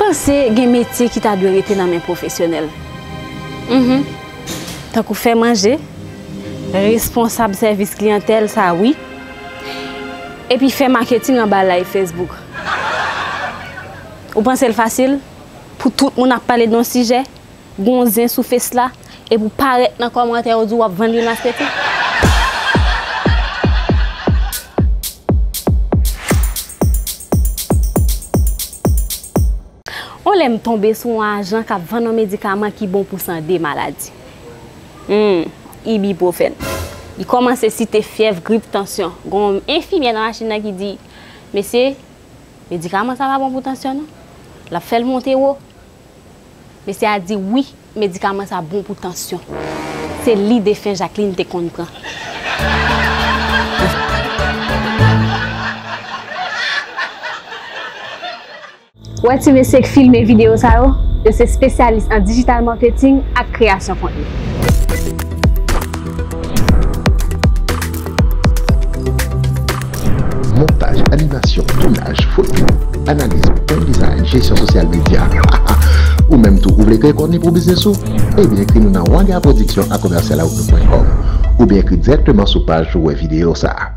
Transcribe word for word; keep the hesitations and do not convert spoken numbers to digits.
Panse gen metye ki ta dwe rete nan men pwofesyonèl. Mhm. Tankou fè manje, responsab sèvis kliyantèl, sa wi. Epi fè maketing anba live Facebook. Ou panse l fasil pou tout moun ap pale de yon sijè, gon zen sou fes la, epi w parèt nan kòmantè yo di w ap vann lwil maskreti? On lè m tonbe sou yon ajan k ap vann yon medikaman ki bon pou san de maladi. Hmm, ibuprofèn. Li kòmanse site fyèv, grip, tansyon. Gon enfimyè nan machin nan ki di, "Mesye, medikaman sa pa bon pou tansyon non. L ap fè l monte wo." Mesye a di, "Wi, medikaman sa bon pou tansyon." Se li defen Jacqueline te konn pran. Wè ti mesye k filme videyo sa yo, yo se espesyalis an digital marketing ak kreyasyon kontni. Montaj, animasyon, tounaj, foto, analiz, brand design, jesyon sosyal medya. Ou menm tou, ou vle kreye kontni pou biznis ou? Ebyen, ekri nou nan Wanga Production à commercial outlook point com oubyen ekri dirèkteman sou paj ou wè videyo sa a.